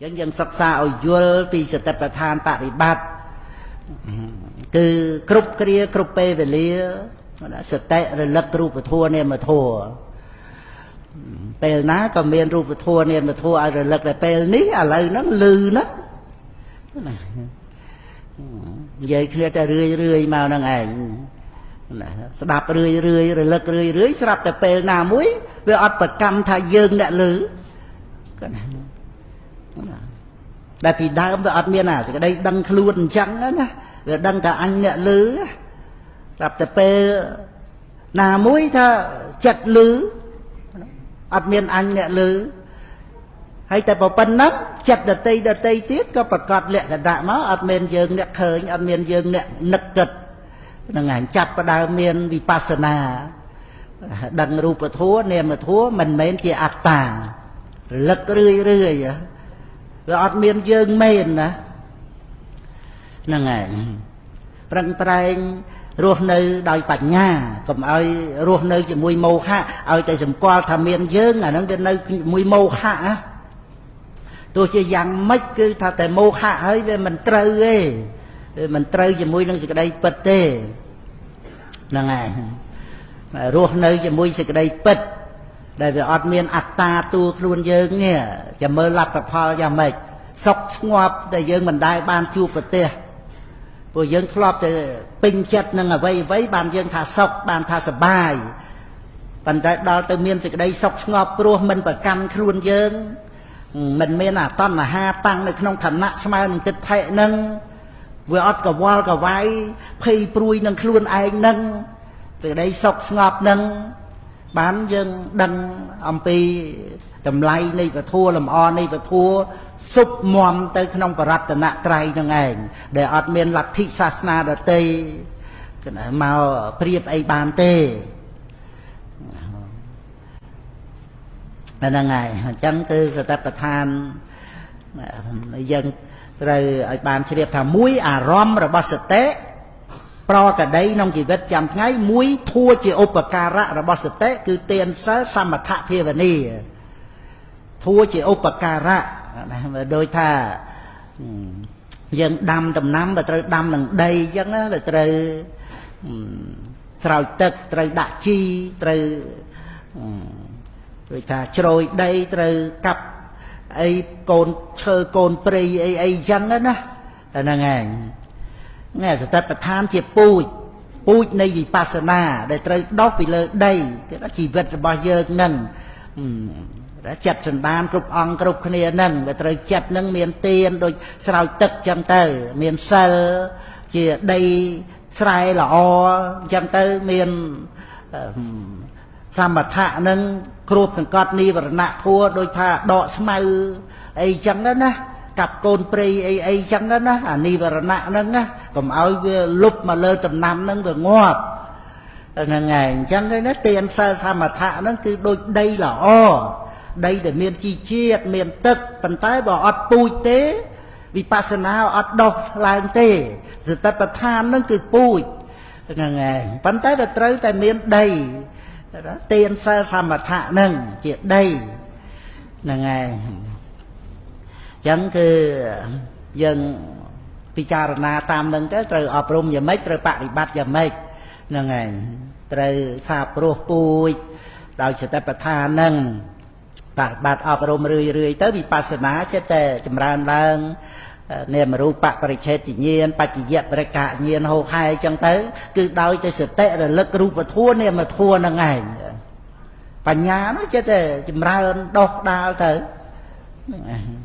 ចឹងយើងសិក្សាឲ្យយល់ពីសតិប្បដ្ឋានបរិបត្តិគឺគ្រប់គ្រាគ្រប់ពេលវេលាសតិរលឹករូបធម៌នាមធម៌ពេលណាក៏មានរូបធម៌នាមធម៌ឲ្យរលឹកតែពេលនេះឥឡូវហ្នឹងលឺណានិយាយគ្នាតែរឿយរឿយមកហ្នឹងឯងណាស្ដាប់រឿយរឿយរលឹករឿយរឿយស្រាប់តែពេលណាមួយវាអត់ប្រកម្មថាយើងអ្នកលឺគាត់ណាដែលពីដើមវាអត់មានអាសេចក្តីដឹងខ្លួនអញ្ចឹងណាវាដឹងតែអញអ្នកលឺស្រាប់តែពេលណាមួយថាចិត្តលឺអត់មានអញអ្នកលឺហើយតែប៉ុណ្ណឹងចិត្តដតីដតីទៀតក៏ប្រកាសលក្ខណៈមកអត់មានយើងអ្នកឃើញអត់មានយើងអ្នកនឹកគិតហ្នឹងឯងចាប់ផ្ដើមមានវិបស្សនាដឹងរូបធម៌នាមធម៌មិនមែនជាអត្តារលឹករឿយរឿយវាអត់មានយើងមែនណាហ្នឹងឯងប្រឹងប្រែងរស់នៅដោយបញ្ញាកុំឲ្យរស់នៅជាមួយមោហៈឲ្យតែសម្គាល់ថាមានយើងអាហ្នឹងវានៅជាមួយមោហៈទោះជាយ៉ាងម៉េចគឺថាតែមោហៈហើយវាមិនត្រូវទេវាមិនត្រូវជាមួយនឹងសេចក្តីពិតទេហ្នឹងហើយរស់នៅជាមួយសេចក្តីពិតដែលវាអត់មានអត្តាតួខ្លួនយើងនេះចាំមើលលទ្ធផលយ៉ាងម៉េចសុខស្ងប់ដែលយើងមិនដែលបានជួបប្រទេសព្រោះយើងធ្លាប់តែពេញចិត្តនឹងអ្វីអ្វីបានយើងថាសុខបានថាសបាយប៉ុន្តែដល់ទៅមានសេចក្តីសុខស្ងប់ព្រោះមិនប្រកាន់ខ្លួនយើងមិនមានអតណ្ហាតាំងនៅក្នុងឋានៈស្មើនឹងទិដ្ឋិនឹងវាអត់កវល់កវាយភ័យព្រួយនឹងខ្លួនឯងនឹងសេចក្តីសុខស្ងប់នឹងបានយើងដឹងអំពីតម្លៃនៃវធัวលំអនៃវធัวសុបមមទៅក្នុងបរតនត្រ័យនឹងឯងដែលអត់មានលទ្ធិសាសនាដទៃមកប្រៀបអីបានទេហ្នឹងហើយអញ្ចឹងគឺសតិប្បដ្ឋានយើងត្រូវឲ្យបានជ្រាបថាមួយអារម្មណ៍របស់សតិប្រកដីក្នុងជីវិតចាំថ្ងៃមួយធួជាឧបការៈរបស់សតិគឺទានសិលសមថភាវនាធួជាឧបការៈណាដូចថាយើងដាំដំណាំបើត្រូវដាំនឹងដីអញ្ចឹងណាវាត្រូវស្រោចទឹកត្រូវដាក់ជីត្រូវដូចថាជ្រោយដីត្រូវកាប់អីកូនឈើកូនព្រៃអីអីអញ្ចឹងណាហ្នឹងឯងនេះសតិប្បដ្ឋានជាពូជពូជនៃវិបស្សនាដែលត្រូវដោះពីលើដីគឺជីវិតរបស់យើងហ្នឹងចិត្តសន្តានគ្រប់អង្គគ្រប់គ្នាហ្នឹងវាត្រូវចិត្តហ្នឹងមានទានដូចស្រោចទឹកចឹងទៅមានសិលជាដីស្រែល្អអញ្ចឹងទៅមានសមថៈនឹងគ្របសង្កត់និវរណៈធัวដូចថាដកស្មៅអីចឹងណាកាប់កូនព្រៃអីអីចឹងណាអានិវរណៈហ្នឹងណាកុំឲ្យវាលុបមកលើដំណាំហ្នឹងវាងាប់ហ្នឹងហើយអញ្ចឹងណាទានសិលសមថៈហ្នឹងគឺដូចដីល្អដីដែលមានជីជាតិមានទឹកប៉ុន្តែបើអត់ពូជទេវិបស្សនាអត់ដុះឡើងទេសតិប្បដ្ឋានហ្នឹងគឺពូជហ្នឹងហើយប៉ុន្តែវាត្រូវតែមានដីទានសិលសមថៈហ្នឹងជាដីហ្នឹងហើយអញ្ចឹងគឺយើងពិចារណាតាមនឹងទៅត្រូវអប់រំយ៉ាងម៉េចត្រូវបរិបត្តិយ៉ាងម៉េចហ្នឹងហើយត្រូវសាបព្រោះពូជដោយសតិប្បដ្ឋានហ្នឹងបរិបត្តិអប់រំរឿយរឿយទៅវិបស្សនាចិត្តតែចម្រើនឡើងនាមរូបបរិឆេទញ្ញាណបច្ចយបរិកញ្ញាណហោហែអញ្ចឹងទៅគឺដោយតែសតិរលឹករូបធម៌នាមធម៌ហ្នឹងឯងបញ្ញានោះចិត្តតែចម្រើនដុះដាលទៅហ្នឹងឯង។